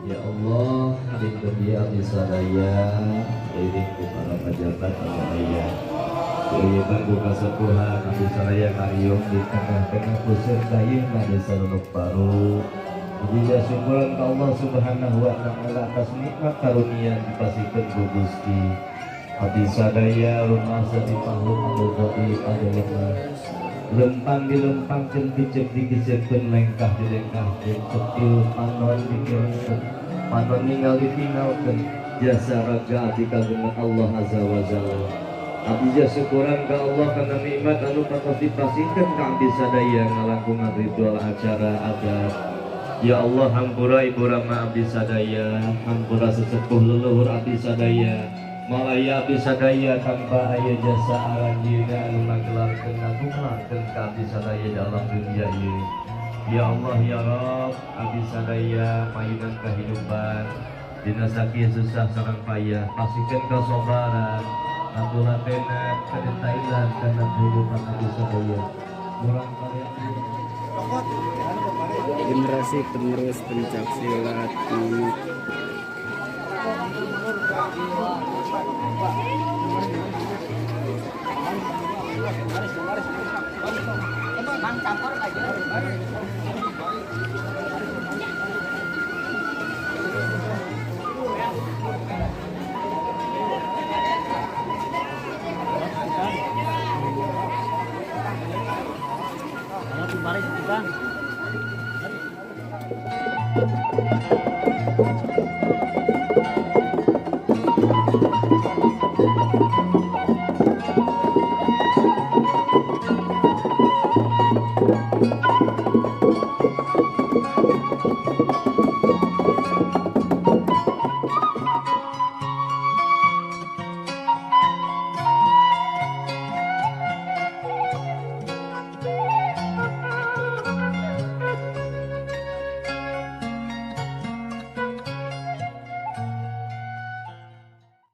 Ya Allah, ridho abdi sadaya, ridho para pejabat sadaya. Ieu ku kasepuhan abdi sadaya kariung di tengah-tengah peserta ieu desa Lubuk Baru. Puji syukuran ka Allah Subhanahu wa taala atas nikmat karunia dipasihkeun ku Gusti. Abdi sadaya rumah di makhluk anu dhaif anu lemah. Lempang dilempangkeun picek dikicepkeun lengkah dilengkahkeun cepil panon dikirkeun panon ninggal ditinggalkeun jasa raga abdi kagungan Allah azza wa jalla. Abdi syukuran ka Allah kana nikmat anu patos dipasihkeun ka abdi sadaya ngalangkungan ritual acara adat. Ya Allah, hampura ibu rama abdi sadaya, hampura sesepuh leluhur abdi sadaya. Malaya abdi sadaya tanpa aya jasa aranjeunna anu ngagelarkeun ngagumarkeun ka abdi sadaya dalam dunia ieu. Ya Allah ya Rabb, abdi sadaya mayunan kehidupan dina sakit susah sareng payah, pasihkeun kasabaran, atulatena kedetailan kana kehidupan abdi sadaya. Murang kali abdi generasi penerus pencak silat ini. Bang.